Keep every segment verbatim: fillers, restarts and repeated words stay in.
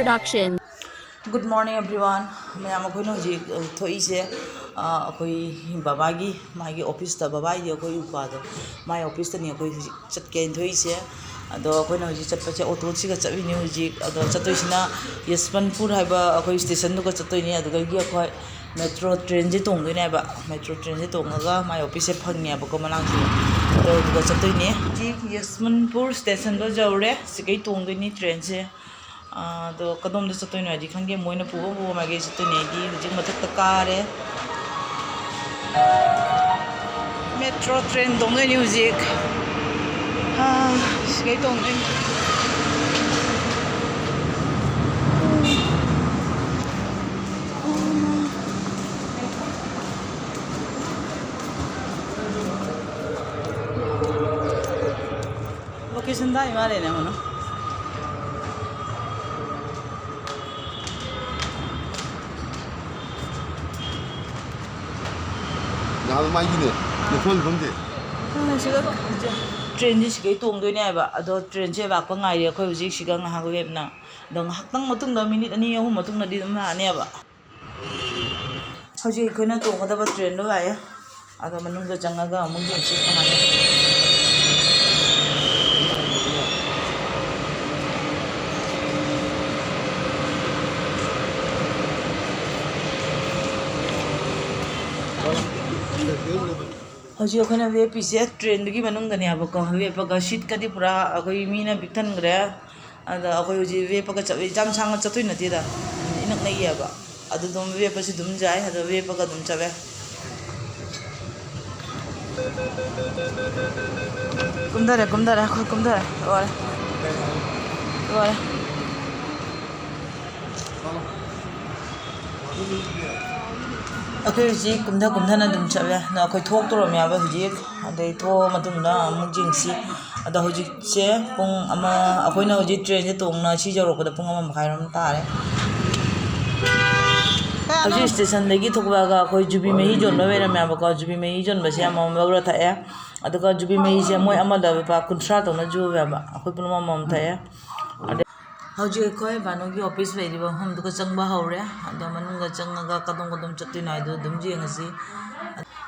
Production. Good morning, everyone. ꯃꯌꯥꯝ, ꯑꯩꯈꯣꯏꯅ ꯍꯧꯖꯤꯛ, ꯑ, ꯊꯣꯛꯏꯁꯦ, ꯑ, ꯑꯩꯈꯣꯏ ꯕꯕꯥꯒꯤ, ꯃꯥꯒꯤ ꯑꯣꯐꯤꯁꯇ, ꯕꯕꯥꯒꯤ ꯑꯩꯈꯣꯏ ꯏꯄꯥꯗꯣ, ꯃꯥꯏ ꯑꯣꯐꯤꯁꯇꯅꯤ ꯑꯩꯈꯣꯏ ꯍꯧꯖꯤꯛ ꯆꯠꯀꯦꯅ ꯊꯣꯛꯏꯁꯦ꯫ ꯑꯗꯣ ꯑꯩꯈꯣꯏꯅ ꯍꯧꯖꯤꯛ ꯆꯠꯄꯁꯦ ꯑꯣꯇꯣꯁꯤꯒ ꯆꯠꯂꯤꯅꯤ ꯍꯧꯖꯤꯛ꯫ ꯑꯗꯣ ꯆꯠꯇꯣꯏꯁꯤꯅ ꯌꯁꯋꯟꯠꯄꯨꯔ ꯍꯥꯏꯕ ꯑꯩꯈꯣꯏ ꯁ꯭ꯇꯦꯁꯟꯗꯨꯒ ꯆꯠꯇꯣꯏꯅꯤ꯫ ꯑꯗꯨꯗꯒꯤ ꯑꯩꯈꯣꯏ ꯃꯦꯇ꯭ꯔꯣ ꯇ꯭ꯔꯦꯟꯁꯦ ꯇꯣꯡꯗꯣꯏꯅꯦꯕ꯫ ꯃꯦꯇ꯭ꯔꯣ ꯇ꯭ꯔꯦꯟꯁꯦ ꯇꯣꯡꯉꯒ ꯃꯥꯏ ꯑꯣꯐꯤꯁꯁꯦ ꯐꯪꯉꯦꯕꯀꯣ ꯃꯅꯥꯛꯁꯤꯗ꯫ ꯑꯗꯣ ꯑꯗꯨꯒ ꯆꯠꯇꯣꯏꯅꯦ꯫ ꯍꯧꯖꯤꯛ ꯌꯁꯋꯟꯠꯄꯨꯔ ꯁ꯭ꯇꯦꯁꯟꯗꯣ ꯌꯧꯔꯦ꯫ ꯁꯤꯒꯩ ꯇꯣꯡꯗꯣꯏꯅꯤ ꯇ꯭ꯔꯦꯟꯁꯦ꯫ ꯑꯗꯣ ꯀꯗꯣꯝꯗ ꯆꯠꯇꯣꯏꯅꯣ ꯍꯥꯏꯗꯤ ꯈꯪꯗꯦ, ꯃꯣꯏꯅ ꯄꯨꯕ ꯄꯨꯕ ꯃꯥꯏꯀꯩ ꯆꯠꯇꯣꯏꯅꯦ꯫ ꯑꯩꯗꯤ ꯍꯧꯖꯤꯛ ꯃꯊꯛꯇ ꯀꯥꯔꯦ꯫ ꯃꯦꯇ꯭ꯔꯣ ꯇ꯭ꯔꯦꯟ ꯇꯣꯡꯗꯣꯏꯅꯤ ꯍꯧꯖꯤꯛ꯫ ꯍꯥ, ꯁꯤꯒꯩ ꯇꯣꯡꯗꯣꯏꯅꯤ꯫ Location ꯗꯥꯏ ꯃꯥꯜꯂꯦꯅꯦ ꯑꯃꯅ꯫ ꯅꯍꯥꯟ ꯃꯥꯒꯤꯅꯦ, ꯃꯐꯝ ꯃꯐꯝꯁꯦ꯫ ꯎꯝ, ꯁꯤꯗ ꯇ꯭ꯔꯦꯟꯁꯦ ꯁꯤꯒꯩ ꯇꯣꯡꯗꯣꯏꯅꯦ ꯍꯥꯏꯕ꯫ ꯑꯗꯣ ꯇ꯭ꯔꯦꯟꯁꯦ ꯂꯥꯛꯄ ꯉꯥꯏꯔꯤ ꯑꯩꯈꯣꯏ ꯍꯧꯖꯤꯛ ꯁꯤꯒ ꯉꯥꯏꯍꯥꯛ ꯂꯦꯞꯅ꯫ ꯑꯗꯣ ꯉꯥꯏꯍꯥꯛꯇꯪ ꯃꯇꯨꯡꯗ, ꯃꯤꯅꯤꯠ ꯑꯅꯤ ꯑꯍꯨꯝ ꯃꯇꯨꯡꯗꯗꯤ ꯑꯗꯨꯝ ꯂꯥꯛꯑꯅꯦꯕ꯫ ꯍꯧꯖꯤꯛ ꯑꯩꯈꯣꯏꯅ ꯇꯣꯡꯒꯗꯕ ꯇ꯭ꯔꯦꯟꯗꯣ ꯂꯥꯛꯑꯦ꯫ ꯑꯗꯣ ꯃꯅꯨꯡꯗ ꯆꯪꯉꯒ ꯑꯃꯨꯛ ꯌꯦꯡꯁꯤ ꯀꯃꯥꯏꯅ꯫ ꯍꯧꯖꯤꯛ ꯑꯩꯈꯣꯏꯅ ꯂꯦꯞꯄꯤꯁꯦ ꯇ꯭ꯔꯦꯟꯗꯨꯒꯤ ꯃꯅꯨꯡꯗꯅꯦꯕꯀꯣ꯫ ꯂꯦꯞꯄꯒ ꯁꯤꯠꯀꯗꯤ ꯄꯨꯔꯥ ꯑꯩꯈꯣꯏ ꯃꯤꯅ ꯄꯤꯛ ꯊꯟꯈ꯭ꯔꯦ꯫ ꯑꯗ ꯑꯩꯈꯣꯏ ꯍꯧꯖꯤꯛ ꯂꯦꯞꯄꯒ ꯆꯠꯄ, ꯌꯥꯝ ꯁꯥꯡꯅ ꯆꯠꯇꯣꯏ ꯅꯠꯇꯦꯗ, ꯏꯅꯛ ꯅꯛꯏꯌꯦꯕ꯫ ꯑꯗꯨ ꯑꯗꯨꯝ ꯂꯦꯞꯄꯁꯨ ꯑꯗꯨꯝ ꯌꯥꯏ, ꯑꯗꯣ ꯂꯦꯞꯄꯒ ꯑꯗꯨꯝ ꯆꯠꯂꯦ꯫ ꯀꯨꯝꯊꯔꯦ, ꯀꯨꯝꯊꯔꯦ, ꯑꯩꯈꯣꯏ ꯀꯨꯝꯊꯔꯦ꯫ ꯂꯣꯏꯔꯦ꯫ ꯂꯣꯏꯔꯦ꯫ ꯑꯩꯈꯣꯏ ꯍꯧꯖꯤꯛ ꯀꯨꯝꯊ ꯀꯨꯝꯊꯅ ꯑꯗꯨꯝ ꯆꯠꯂꯦ꯫ ꯑꯗꯣ ꯑꯩꯈꯣꯏ ꯊꯣꯛꯇꯣꯔꯝꯃꯦꯕ ꯍꯧꯖꯤꯛ꯫ ꯑꯗꯩ ꯊꯣꯛꯑ ꯃꯇꯨꯡꯗ ꯑꯃꯨꯛ ꯌꯦꯡꯁꯤ꯫ ꯑꯗꯣ ꯍꯧꯖꯤꯛꯁꯦ ꯄꯨꯡ ꯑꯃ, ꯑꯩꯈꯣꯏꯅ ꯍꯧꯖꯤꯛ ꯇ꯭ꯔꯦꯟꯁꯦ ꯇꯣꯡꯅ ꯁꯤ ꯌꯧꯔꯛꯄꯗ ꯄꯨꯡ ꯑꯃ ꯃꯈꯥꯏꯔꯣꯝ ꯇꯥꯔꯦ꯫ ꯍꯧꯖꯤꯛ ꯁ꯭ꯇꯦꯁꯟꯗꯒꯤ ꯊꯣꯛꯂꯛꯑꯒ ꯑꯩꯈꯣꯏ ꯖꯨꯕꯤ ꯃꯍꯤ ꯌꯣꯟꯕ ꯂꯩꯔꯝꯃꯦꯕꯀꯣ꯫ ꯖꯨꯕꯤ ꯃꯍꯤ ꯌꯣꯟꯕꯁꯦ ꯑꯃꯃꯝ ꯂꯧꯔ ꯊꯛꯑꯦ꯫ ꯑꯗꯨꯒ ꯖꯨꯕꯤ ꯃꯍꯤꯁꯦ ꯃꯣꯏ ꯑꯃꯗ ꯂꯨꯄꯥ ꯀꯨꯟꯊ꯭ꯔꯥ ꯇꯧꯅ ꯌꯣꯜꯂꯦꯕ꯫ ꯑꯩꯈꯣꯏ ꯄꯨꯂꯞ ꯑꯃꯃꯝ ꯊꯛꯑꯦ꯫ ꯑꯗꯩ ꯍꯧꯖꯤꯛ ꯑꯩꯈꯣꯏ ꯚꯥꯅꯨꯒꯤ ꯑꯣꯐꯤꯁ ꯂꯩꯔꯤꯕ ꯃꯐꯝꯗꯨꯒ ꯆꯪꯕ ꯍꯧꯔꯦ꯫ ꯑꯗꯣ ꯃꯅꯨꯡꯗ ꯆꯪꯉꯒ ꯀꯗꯣꯝ ꯀꯗꯣꯝ ꯆꯠꯇꯣꯏꯅꯣ ꯍꯥꯏꯗꯣ ꯑꯗꯨꯝ ꯌꯦꯡꯉꯁꯤ꯫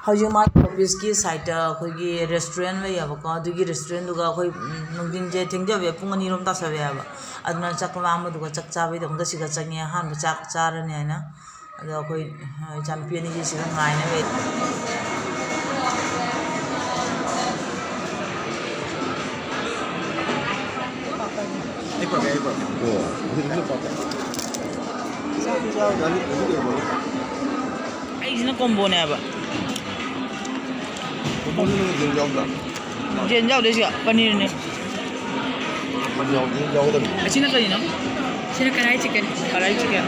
ꯍꯧꯖꯤꯛ ꯃꯥꯒꯤ ꯑꯣꯐꯤꯁꯀꯤ ꯁꯥꯏꯠꯇ ꯑꯩꯈꯣꯏꯒꯤ ꯔꯦꯁꯇꯨꯔꯦꯟ ꯂꯩꯌꯦꯕꯀꯣ꯫ ꯑꯗꯨꯒꯤ ꯔꯦꯁꯇꯨꯔꯦꯟꯗꯨꯒ ꯑꯩꯈꯣꯏ, ꯎꯝ, ꯅꯨꯡꯊꯤꯟꯁꯦ ꯊꯦꯡꯖꯕ ꯄꯨꯡ ꯑꯅꯤꯔꯣꯝ ꯇꯥꯁꯜꯂꯛꯑꯦꯕ꯫ ꯑꯗꯨꯅ ꯆꯥꯛ ꯂꯥꯝꯕꯗꯨꯒ ꯆꯥꯛ ꯆꯥꯕꯩꯗꯃꯛꯇ ꯁꯤꯗ ꯆꯪꯉꯦ꯫ ꯑꯍꯥꯟꯕ ꯆꯥꯛ ꯆꯥꯔꯅꯤ ꯍꯥꯏꯅ꯫ ꯑꯗꯣ ꯑꯩꯈꯣꯏ, ꯑ, ꯏꯆꯥꯅꯨꯄꯤ ꯑꯅꯤꯁꯦ ꯁꯤꯗ ꯉꯥꯏꯅ ꯂꯩ꯫ ꯑꯩ ꯄꯨꯔꯛꯀꯦ, ꯑꯩ ꯄꯨꯔꯛꯀꯦ꯫ ꯑꯣ, ꯑꯗꯨꯗꯤ ꯑꯗꯨꯝ ꯄꯨꯔꯛꯀꯦ꯫ ꯑꯩꯁꯤꯅ ꯀꯣꯝꯕꯣꯅꯦ ꯍꯥꯏꯕ꯫ ꯀꯣꯝꯕꯣꯗꯨꯅ ꯌꯦꯟ ꯌꯥꯎꯗ꯭ꯔꯥ? ꯌꯦꯟ ꯌꯥꯎꯗꯦ ꯁꯤꯒ, ꯄꯅꯤꯔꯅꯦ꯫ ꯌꯥꯎꯗꯦ, ꯌꯥꯎꯗꯕꯅꯤ꯫ ꯑꯁꯤꯅ ꯀꯔꯤꯅꯣ? ꯁꯤꯅ ꯀꯔꯥꯏ ꯆꯤꯛꯀꯟ꯫ ꯀꯔꯥꯏ ꯆꯤꯛꯀꯟ꯫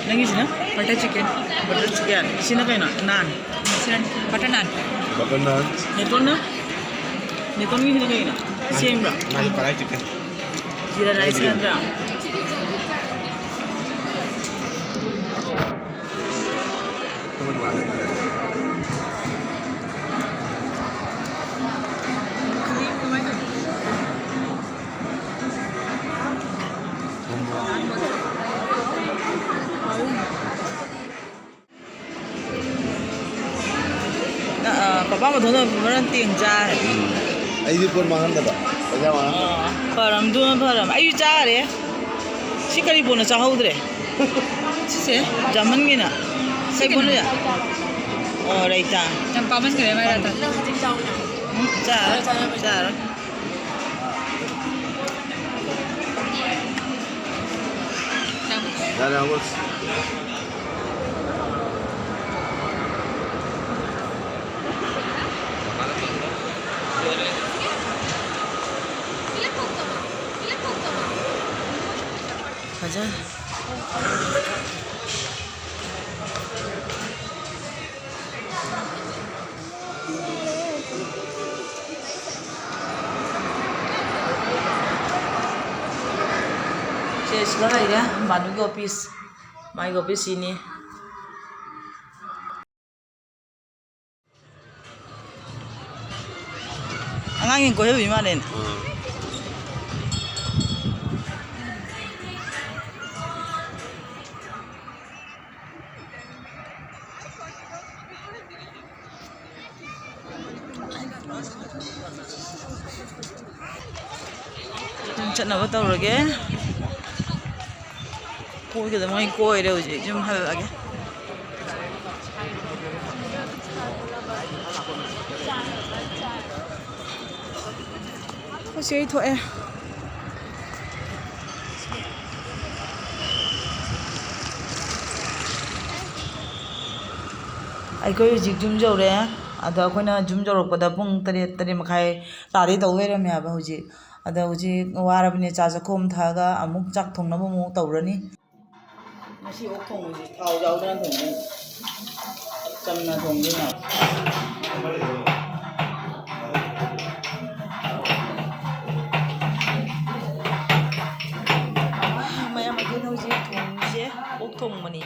ꯅꯪꯒꯤꯁꯤꯅ? Butter chicken. Butter chicken. ꯁꯤꯅ ꯀꯩꯅꯣ? ꯅꯥꯟ꯫ ꯁꯤꯅ ꯕꯇꯔ ꯅꯥꯟ꯫ ꯕꯇꯔ ꯅꯥꯟ꯫ ꯅꯦꯇꯣꯟꯅ? ꯅꯦꯇꯣꯟꯒꯤꯁꯤꯅ ꯀꯩꯅꯣ? ꯁꯦꯝꯕ꯭ꯔꯣ? ꯃꯥꯗꯤ ꯀꯔꯥꯏ ꯆꯤꯛꯀꯟ꯫ ꯖꯤꯔꯥ ꯔꯥꯏꯁ ꯅꯠꯇ꯭ꯔꯥ? ꯑ, ꯑ, ꯄꯄꯥ ꯃꯊꯟꯇ ꯃꯔꯝ ꯇꯦꯡ ꯆꯥꯔꯦ꯫ ꯎꯝ꯫ ꯑꯩꯗꯤ ꯄꯣꯠ ꯃꯥꯡꯍꯟꯗꯕ꯫ ꯄꯩꯁꯥ ꯃꯥꯡꯍꯟꯗꯕ꯫ ꯑ, ꯐꯔꯝ, ꯑꯗꯨꯅ ꯐꯔꯝ꯫ ꯑꯩꯁꯨ ꯆꯥꯔꯦ꯫ ꯁꯤ ꯀꯔꯤ ꯄꯣꯠꯅꯣ ꯆꯥꯍꯧꯗ꯭ꯔꯦ? ꯁꯤꯁꯦ? ꯖꯥꯃꯟꯒꯤꯅ꯫ ꯁꯤ ꯀꯩ ꯄꯣꯠꯅꯣ? ꯀꯩꯅꯣ? ꯑꯣ, ꯔꯥꯏꯇꯥ꯫ ꯌꯥꯝ ꯄꯥꯝꯃꯟꯈ꯭ꯔꯦ ꯃꯥꯏ ꯔꯥꯏꯇꯥ꯫ ꯎꯝ, ꯆꯥꯔꯣꯏ, ꯆꯥꯔꯣꯏ꯫ ꯌꯥꯔꯦ, ꯍꯧꯒꯠꯂꯁꯤ꯫ ꯐꯖꯅ꯫ ꯁꯦ, ꯁꯤꯗ ꯂꯩꯔꯦ, ꯚꯥꯅꯨꯒꯤ ꯑꯣꯐꯤꯁ꯫ ꯃꯥꯒꯤ ꯑꯣꯐꯤꯁ ꯁꯤꯅꯤ꯫ ꯑꯉꯥꯡꯁꯤꯡ ꯀꯣꯏꯍꯜꯂꯨꯏ ꯃꯥꯜꯂꯦꯅꯦ꯫ ꯎꯝ꯫ ꯑꯗꯨꯝ ꯆꯠꯅꯕ ꯇꯧꯔꯒꯦ꯫ ꯀꯣꯏꯒꯗꯕ ꯃꯣꯏ ꯀꯣꯏꯔꯦ ꯍꯧꯖꯤꯛ꯫ ꯌꯨꯝ ꯍꯜꯂꯛꯑꯒꯦ꯫ ꯑꯩꯈꯣꯏ ꯆꯦ ꯍꯣꯏ ꯊꯣꯛꯑꯦ꯫ ꯑꯩꯈꯣꯏ ꯍꯧꯖꯤꯛ ꯌꯨꯝ ꯌꯧꯔꯦ꯫ ꯑꯗꯣ ꯑꯩꯈꯣꯏꯅ ꯌꯨꯝ ꯌꯧꯔꯛꯄꯗ ꯄꯨꯡ ꯇꯔꯦꯠ, ꯇꯔꯦꯠ ꯃꯈꯥꯏ ꯇꯥꯗꯩ ꯇꯧ ꯂꯩꯔꯝꯃꯦ ꯍꯥꯏꯕ꯫ ꯍꯧꯖꯤꯛ ꯑꯗꯣ ꯍꯧꯖꯤꯛ ꯋꯥꯔꯕꯅꯤꯅ ꯆꯥ ꯆꯥꯛꯈꯣꯝ ꯊꯛꯑꯒ ꯑꯃꯨꯛ ꯆꯥꯛ ꯊꯣꯡꯅꯕ ꯑꯃꯨꯛ ꯇꯧꯔꯅꯤ꯫ ꯉꯁꯤ ꯑꯣꯛ ꯊꯣꯡꯕꯁꯤ ꯊꯥꯎ ꯌꯥꯎꯗꯅ ꯊꯣꯡꯗꯣꯏꯅꯤ꯫ ꯆꯝꯅ ꯊꯣꯡꯗꯣꯏꯅꯦ꯫ ꯃꯌꯥꯝ ꯑꯗꯨꯅ ꯍꯧꯖꯤꯛ ꯊꯣꯡꯉꯤꯁꯦ ꯑꯣꯛ ꯊꯣꯡꯕꯅꯤ꯫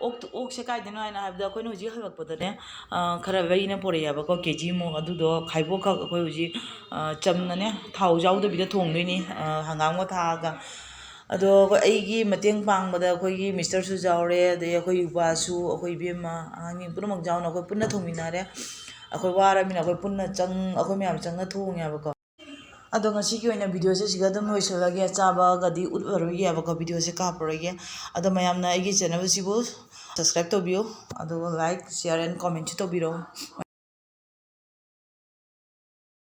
ꯑꯣꯛ, ꯑꯣꯛꯁꯦ ꯀꯥꯏꯗꯅꯣ ꯍꯥꯏꯅ ꯍꯥꯏꯕꯗ ꯑꯩꯈꯣꯏꯅ ꯍꯧꯖꯤꯛ ꯍꯜꯂꯛꯄꯗꯅꯦ, ꯑ, ꯈꯔ ꯂꯩꯅ ꯄꯣꯔꯛꯑꯦꯕꯀꯣ, ꯀꯦ ꯖꯤ ꯃꯨꯛ꯫ ꯑꯗꯨꯗꯣ ꯈꯥꯏꯕꯣꯛꯈꯛ ꯑꯩꯈꯣꯏ ꯍꯧꯖꯤꯛ, ꯑ, ꯆꯝꯅꯅꯦ ꯊꯥꯎ ꯌꯥꯎꯗꯕꯤꯗ ꯊꯣꯡꯗꯣꯏꯅꯤ, ꯑ, ꯍꯪꯒꯥꯝꯒ ꯊꯥꯛꯑꯒ꯫ ꯑꯗꯣ ꯑꯩꯈꯣꯏ, ꯑꯩꯒꯤ ꯃꯇꯦꯡ ꯄꯥꯡꯕꯗ ꯑꯩꯈꯣꯏꯒꯤ ꯃꯤꯁꯇꯔꯁꯨ ꯌꯥꯎꯔꯦ, ꯑꯗꯩ ꯑꯩꯈꯣꯏ ꯏꯄꯥꯁꯨ, ꯑꯩꯈꯣꯏ ꯏꯕꯦꯝꯃ, ꯑꯉꯥꯡꯁꯤꯡ ꯄꯨꯝꯅꯃꯛ ꯌꯥꯎꯅ ꯑꯩꯈꯣꯏ ꯄꯨꯟꯅ ꯊꯣꯡꯃꯤꯟꯅꯔꯦ꯫ ꯑꯩꯈꯣꯏ ꯋꯥꯔꯃꯤꯅ ꯑꯩꯈꯣꯏ ꯄꯨꯟꯅ ꯆꯪ-, ꯑꯩꯈꯣꯏ ꯃꯌꯥꯝ ꯆꯪꯅ ꯊꯣꯡꯉꯦꯕꯀꯣ꯫ ꯑꯗꯣ ꯉꯁꯤꯒꯤ ꯑꯣꯏꯅ ꯚꯤꯗꯤꯑꯣꯁꯦ ꯁꯤꯒ ꯑꯗꯨꯝ ꯂꯣꯏꯁꯤꯜꯂꯒꯦ꯫ ꯆꯥꯕꯒꯗꯤ ꯎꯠꯂꯔꯣꯏꯒꯦꯕꯀꯣ, ꯚꯤꯗꯤꯑꯣꯁꯦ ꯀꯥꯞꯄꯔꯣꯏꯒꯦ꯫ ꯑꯗꯣ ꯃꯌꯥꯝꯅ ꯑꯩꯒꯤ ꯆꯦꯅꯦꯜꯁꯤꯕꯨ subscribe ꯇꯧꯕꯤꯌꯨ, ꯑꯗꯨꯒ like, share and commentꯁꯨ ꯇꯧꯕꯤꯔꯛꯎ꯫